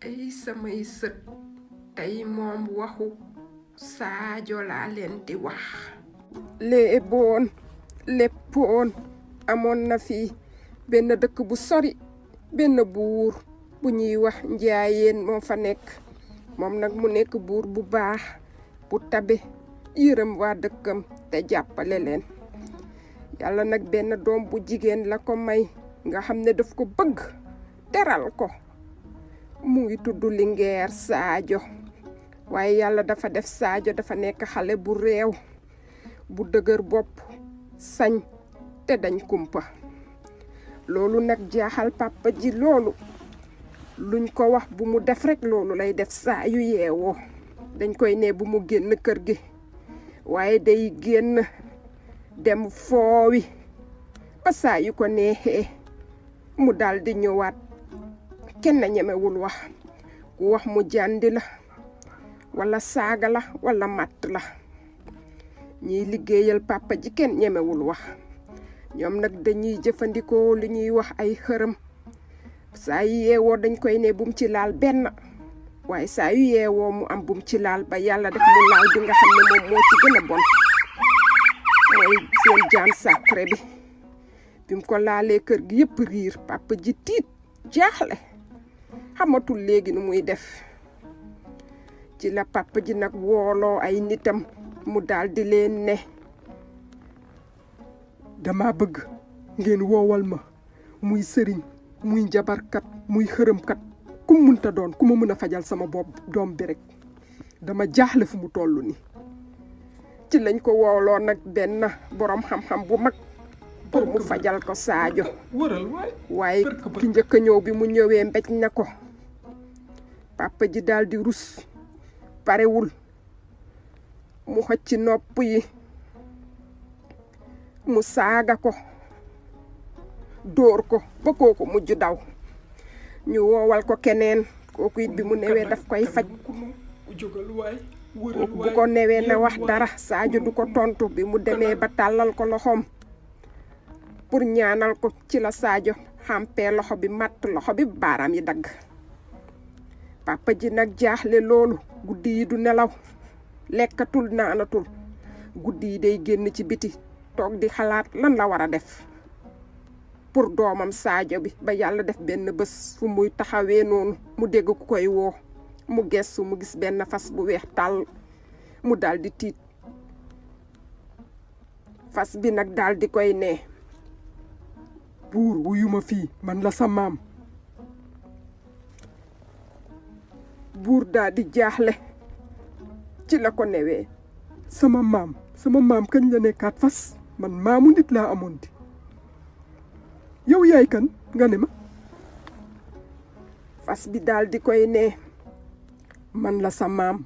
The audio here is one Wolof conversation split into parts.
ay samay sët tey moom waxu Sadio laa leen di wax. léppoon amoon na fi benn dëkk bu sori benn buur bu ñuy wax njaayeen moo fa nekk. moom nag mu nekk buur bu baax bu tabe yërëm waa dëkkam te jàppale leen. yàlla nag benn doom bu jigéen la ko may nga xam ne daf ko bëgg teral ko. mu ngi tudd Linguère Sadio waaye yàlla dafa def Sadio dafa nekk xale bu réew bu dëgër bopp sañ te dañ kumpa. loolu nag jaaxal papa ji loolu luñ ko wax bu mu def rek loolu lay def saa yu yeewoo. dañ koy ne bu mu génn kër gi waaye day génn dem foowi ba saa yu ko neexee mu daldi ñëwaat. kenn ñemewul wax ku wax mu jàndi la wala saaga la wala matt la. ñiy liggéeyal papa ji kenn ñemewul wax. ñoom nag dañuy jëfandikoo li ñuy wax ay xërëm. saa yu yeewoo dañ koy ne bum ci laal benn waaye saa yu yeewoo mu am bum ci laal ba yàlla def mu laal bi nga xam ne moom moo ci gën a bon mooy seen jaan sacré bi. bim ko laalee kër gi yëpp riir papa ji tiit jaaxle xamatul léegi nu muy def. ci la papa ji nag wooloo ay nitam mu daldi leen ne dama bëgg ngeen woowal ma muy sëriñ muy njabarkat muy xërëmkat ku munta doon ku ma mën a fajal sama bopp doom bi rek dama jaaxle fu mu toll ni. ci lañ ko wooloo nag benn borom xam-xam bu mag pour mu fajal ko Sadio. waaye ki njëkk a ñëw bi mu ñëwee mbéj na ko. papa ji daldi rus parewul mu xëcc nopp yi mu saaga ko dóor ko ba kooku mujj daw. ñu woowal ko keneen kooku it bi mu newee daf koy faj. bu ko newee na wax dara Sadio du ko tontu. bi mu demee ba tàllal ko loxoom pour ñaanal ko ci la Sadio xampee loxo bi matt loxo bi baaraam yi dagg. papa ji nag jaaxle loolu guddi yi du nelaw lekkatul naanatul. guddi yi day génn ci biti toog di xalaat lan la war a def pour doomam Sadio bi. ba yàlla def benn bés fu muy taxawee noonu mu dégg ku koy woo. mu gestu mu gis benn fas bu weex tàll mu daldi tiit. fas bi nag daldi koy ne buur wuyu ma fii man la sa maam. buur daldi jaaxle ci la ko newee sama maam kañ la nekkaat fas man maamu nit laa amoon di yow yaay kan nga ne ma. fas bi daldi koy ne man la sa maam.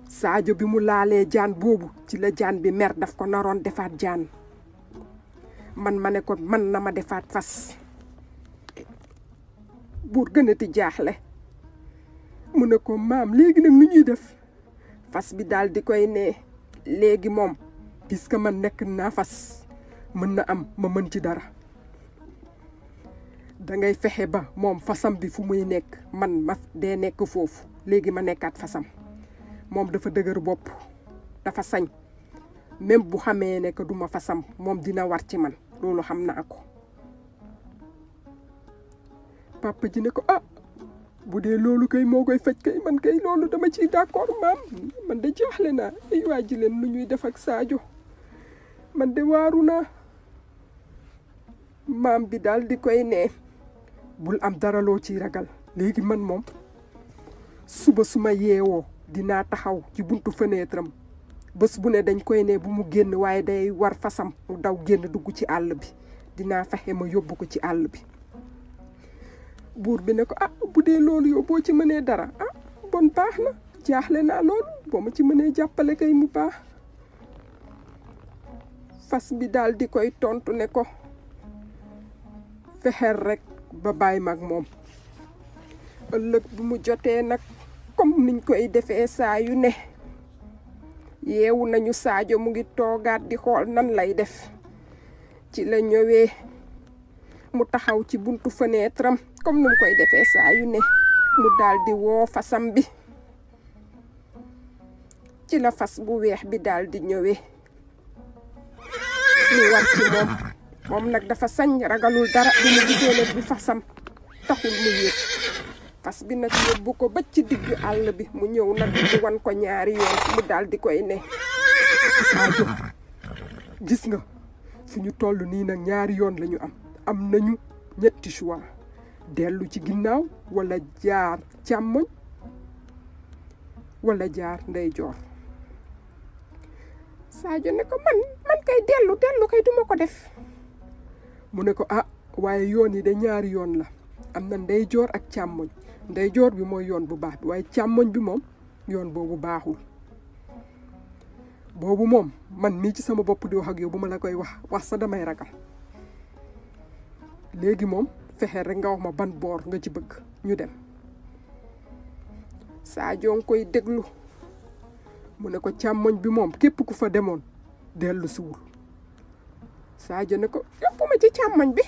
Sadio bi mu laalee jaan boobu ci la jaan bi mer daf ko naroon defaat jaan man ma ne ko man na ma defaat fas. buur gënati jaaxle mu ne ko maam léegi nag nu ñuy def. fas bi daal di koy ne léegi moom puisque man nekk naa fas mën na am ma mën ci dara. dangay fexe ba moom fasam bi fu muy nekk man ma dee nekk foofu léegi ma nekkaat fasam. moom dafa dëgër bopp dafa sañ même bu xamee ne que duma fasam moom dina war ci man loolu xam naa ko. papa ji ne ko bu dee loolu kay moo koy faj kay man kay loolu dama ciy d'accord maam man de jaaxle naa ay waa ji leen lu ñuy def ak Sadio man de waaru naa. maam bi daal di koy ne bul am dara loo ciy ragal léegi man moom suba su ma yeewoo dinaa taxaw ci buntu fenêtre am bés bu ne dañ koy ne bu mu génn waaye day war fasam mu daw génn dugg ci àll bi dinaa fexe ma yóbbu ko ci àll bi. buur bi ne ko bu dee loolu yow boo ci mënee dara bon baax na jaaxle naa loolu boo ma ci mënee jàppale kay mu baax. fas bi daal di koy tontu ne ko fexeel rek ba bàyyi mag moom. ëllëg bu mu jotee nag comme niñ koy defee saa yu ne yeewu nañu Sadio mu ngi toogaat di xool nan lay def. ci la ñëwee mu taxaw ci buntu fenêtre am comme nu mu koy defee saa yu ne mu daldi woo fasam bi ci la fas bu weex bi daldi ñëwee mu war ci moom nag dafa sañ ragalul dara bi mu gisee ne bi fasam taxul mu yéeg fas bi nag yóbbu ko ba ci digg àll bi mu ñëw nag di wan ko ñaari yoon mu daldi koy ne Sadio gis nga fi ñu toll nii nag ñaari yoon lañu am nañu ñetti choix dellu ci ginnaaw wala jaar càmmoñ wala jaar ndeyjoor Sadio ne ko man kay dellu kay duma ko def mu ne ko waaye yoon yi de ñaari yoon la am na ndeyjoor ak càmmoñ ndeyjoor bi mooy yoon bu baax bi waaye càmmoñ bi moom yoon boobu baaxul boobu moom man mii ci sama bopp di wax ak yow bu ma la koy wax sa damay ragal léegi moom fexeel rek nga wax ma ban boor nga ci bëgg ñu dem Sadio nga koy déglu mu ne ko càmmoñ bi moom képp ku fa demoon dellu siwul Sadio ne ko yóbbu ma ci càmmoñ bi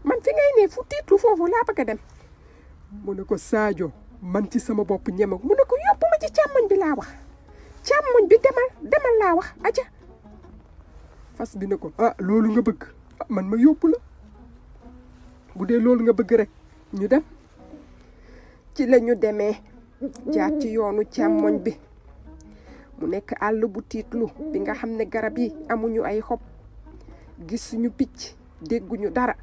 man fi ngay ne fu tiitu foofu laa bëgg a dem mu ne ko Sadio man ci sama bopp ñeme mu ne ko yóbbu ma ci càmmoñ bi laa wax càmmoñ bi demal laa wax aja fas bi ne ko loolu nga bëgg man ma yóbbu la bu dee loolu nga bëgg rek ñu dem ci la ñu demee jaar ci yoonu càmmoñ bi mu nekk àll bu tiitlu bi nga xam ne garab yi amuñu ay xob gisuñu picc dégguñu dara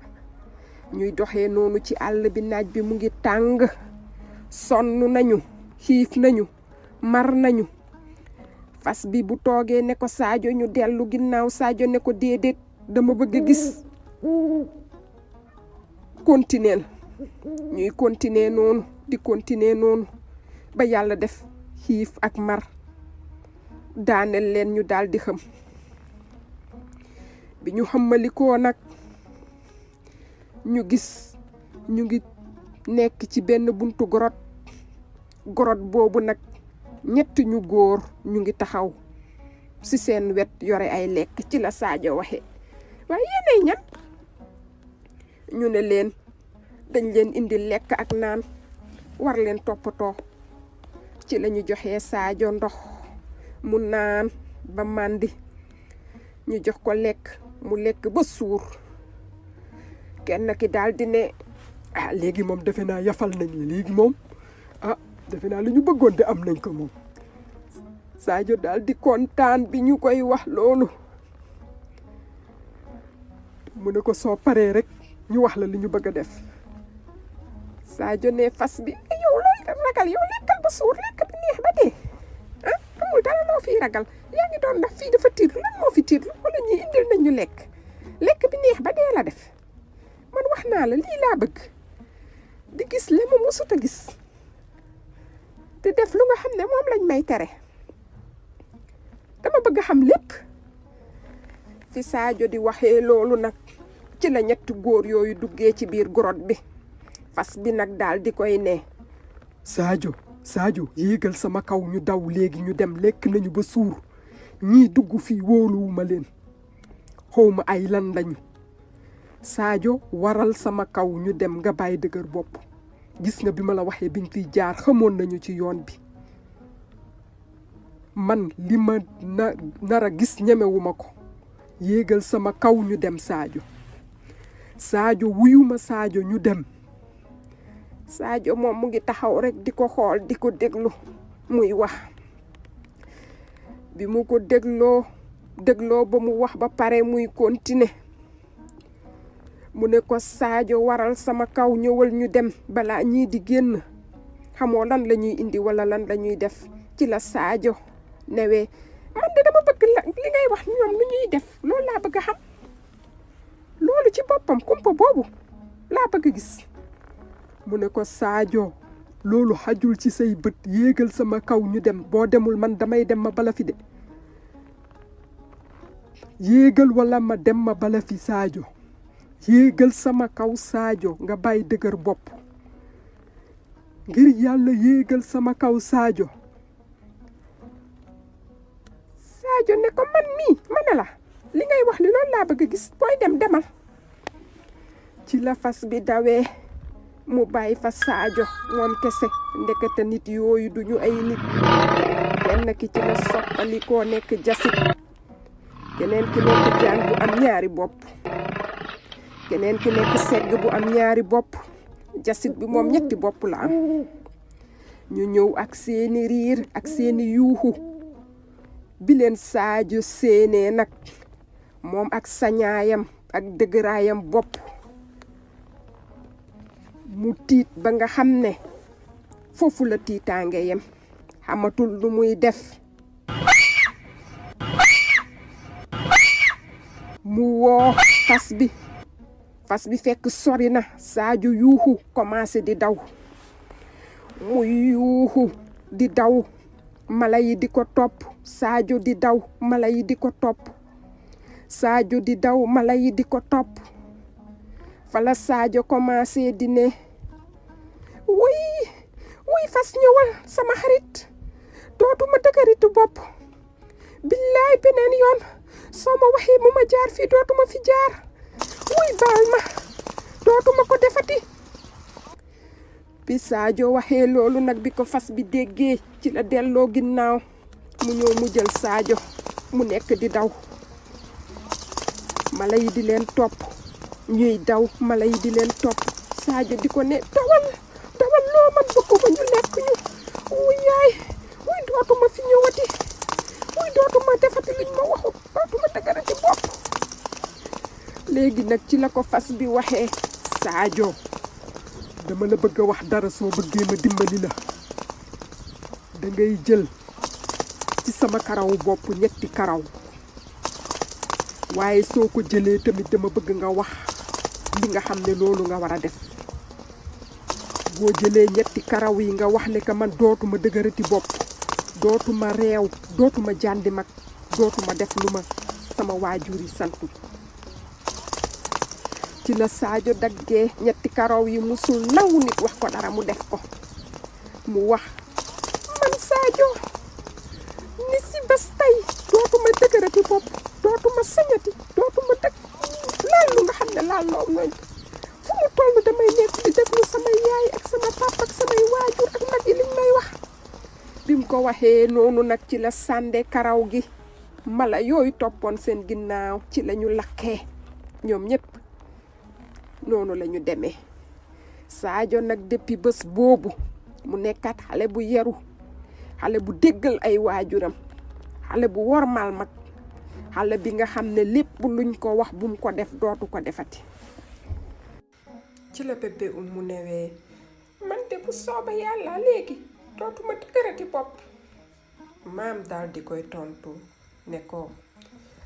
ñuy doxee noonu ci àll bi naaj bi mu ngi tàng sonn nañu xiif nañu mar nañu fas bi bu toogee ne ko Sadio ñu dellu ginnaaw Sadio ne ko déedéet dama bëgg a gis continuer ñuy continuer noonu di continuer noonu ba yàlla def xiif ak mar daaneel leen ñu daldi xam bi ñu xammalikoo nag ñu gis ñu ngi nekk ci benn buntu gorot boobu nag ñett ñu góor ñu ngi taxaw ci seen wet yore ay lekk ci la Sadio waxe waaye yéenay ñan ñu ne leen dañ leen indi lekk ak naan war leen toppatoo ci la ñu joxee Sadio ndox mu naan ba màndi ñu jox ko lekk mu lekk ba suur kenn ki daal di ne léegi moom defe naa yafal nañ léegi moom defe naa li ñu bëggoon de am nañ ko moom Sadio daal di kontaan bi ñu koy wax loolu mu ne ko soo paree rek ñu wax la li ñu bëgg a def Sadio ne fas bi yow loolu ragal yow lekkal ba suur lekk bi neex ba dee amul dara loo fiy ragal yaa ngi doon ndax fii dafa tiitlu lan moo fi tiitlu wala ñuy indil nañ ñu lekk bi neex ba dee la def man wax naa la lii laa bëgg di gis li ma musut a gis te def lu nga xam ne moom lañ may tere dama bëgg a xam lépp fi Sadio di waxee loolu nag ci la ñetti góor yooyu duggee ci biir grotte bi fas bi nag daal di koy ne Sadio yéegal sama kaw ñu daw léegi ñu dem lekk nañu ba suur ñii dugg fii wóoluwuma leen xawma ay lan lañu Sadio waral sama kaw ñu dem nga bàyyi dëgër bopp gis nga bi ma la waxee biñ fiy jaar xamoon nañu ci yoon bi man li ma nar a gis ñemewuma ko yéegal sama kaw ñu dem Sadio wuyuma Sadio ñu dem Sadio moom mu ngi taxaw rek di ko xool di ko déglu muy wax bi mu ko dégloo ba mu wax ba pare muy continuer mu ne ko Sadio waral sama kaw ñëwal ñu dem balaa ñii di génn xamoo lan la ñuy indi wala lan la ñuy def ci la Sadio newee man de dama bëgg li ngay wax ñoom lu ñuy def loolu laa bëgg a xam loolu ci boppam kumpa boobu laa bëgg a gis mu ne ko Sadio loolu xajul ci say bët yéegal sama kaw ñu dem boo demul man damay dem ma bala fi de yéegal wala ma dem ma bala fi Sadio yéegal sama kaw Sadio nga bàyyi dëgër bopp ngir yàlla yéegal sama kaw Sadio ne ko man mii ma ne la li ngay wax li loolu laa bëgg a gis booy dem demal ci la fas bi dawee mu bàyyi fa Sadio moom kese. Ndekete nit yooyu duñu ay nit. kenn ki ci la soppalikoo nekk jasit, keneen ki nekk jaan bu am ñaari bopp, keneen ki nekk segg bu am ñaari bopp. Jasit bi moom ñetti bopp la am. ñu ñëw ak seeni riir ak seeni yuuxu. bi leen Sadio séenee nag moom ak sañaayam ak dëgëraayam bopp, mu tiit ba nga xam ne foofu la tiitaange yem, xamatul lu muy def. mu woo fas bi fekk sori na. Sadio yuuxu commencé di daw, muy yuuxu di daw, mala yi di ko topp. Sadio di daw, mala yi di ko topp. Sadio di daw, mala yi di ko topp. fala Sadio commencé di ne wuy fas ñëwal sama xarit, dootuma dëgëritu bopp. billaay beneen yoon soo ma waxee mu ma jaar fii dootuma fi jaar. wuy baal ma, dootuma ko defati. bi Sadio waxee loolu nag, bi ko fas bi déggee ci la delloo ginnaaw. mu ñëw mu jël Sadio mu nekk di daw, mala yi di leen topp. ñuy daw, mala yi di leen topp. Sadio di ko ne dawal loo man bëgguma ñu lekk ñu. wuy yaay, wuy dootuma fi ñëwati, wuy dootuma defati liñ ma waxut, dootuma dëgërati bopp. léegi nag ci la ko fas bi waxee, Sadio dama la bëgg a wax dara, soo bëggee ma dimbali la da ngay jël ci sama karawu bopp ñetti karaw, waaye soo ko jëlee tamit dama bëgg nga wax li nga xam ne loolu nga war a def. boo jëlee ñetti karaw yi nga wax ne que man dootuma dëgërati bopp, dootuma réew, dootuma jàndi mag, dootuma def lu ma sama waajur yi santu. ci la Sadio daggee ñetti karaw yi, musul nangu nit wax ko dara mu def ko. mu wax, man Sadio ni si bés tey dootuma dëgërati bopp, dootuma sañati, dootuma laal lu nga xam ne laal loo nooñ. fu mu toll damay nekk di déglu samay yaay ak sama papa ak samay waajur ak mag yi liñ may wax. bi mu ko waxee noonu nag ci la sànde karaw gi. mala yooyu toppoon seen ginnaaw ci la ñu lakkee ñoom ñëpp. noonu la ñu demee. Sadio nag depuis bés boobu mu nekkaat xale bu yaru, xale bu déggal ay waajuram, xale bu wormaal mag, xale bi nga xam ne lépp luñ ko wax bu mu ko def dootu ko defati. ci la bébé mu newee, man de bu sooba yàlla léegi dootuma dëgërati bopp. maam daal di koy tontu ne ko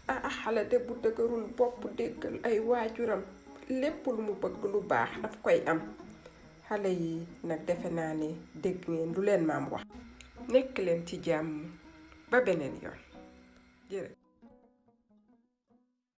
xale de bu dëgërul bopp déggal ay waajuram, lépp lu mu bëgg lu baax daf koy am. xale yi nag defe naa ne dégg ngeen lu leen maam wax. nekk leen ci jàmm ba beneen yoon. jërëjëf.